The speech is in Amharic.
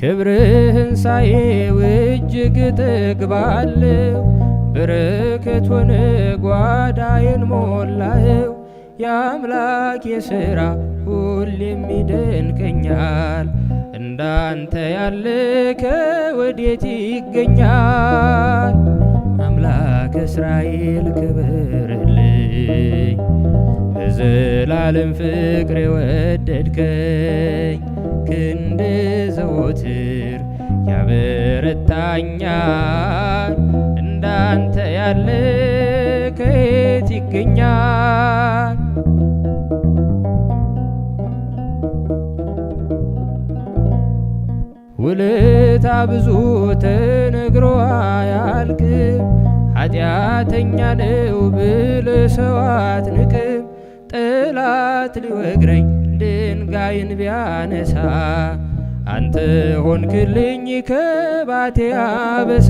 ክብርህን ሳየው እጅግ እጠግባለሁ። በረከት ሆነ ጓዳዬን ሞላኸው። የአምላክ የሥራ ሁሌም ይደንቀኛል። እንዳንተ ያለ ከወዴት ይገኛል? አምላክ እስራኤል ክብርልኝ፣ በዘላለም ፍቅር የወደድከኝ፣ ክንድ ዘወትር ያበረታኛል። እንዳንተ ያለ ከየት ይገኛል? ውለታ ብዙ ተነግሮ አያልቅም። ኃጢአተኛ ነው ብለህ ሰው አትንቅም። ጠላት ሊወግረኝ ድንጋይን ቢያነሳ፣ አንተ ሆንክልኝ ከባቴ አበሳ።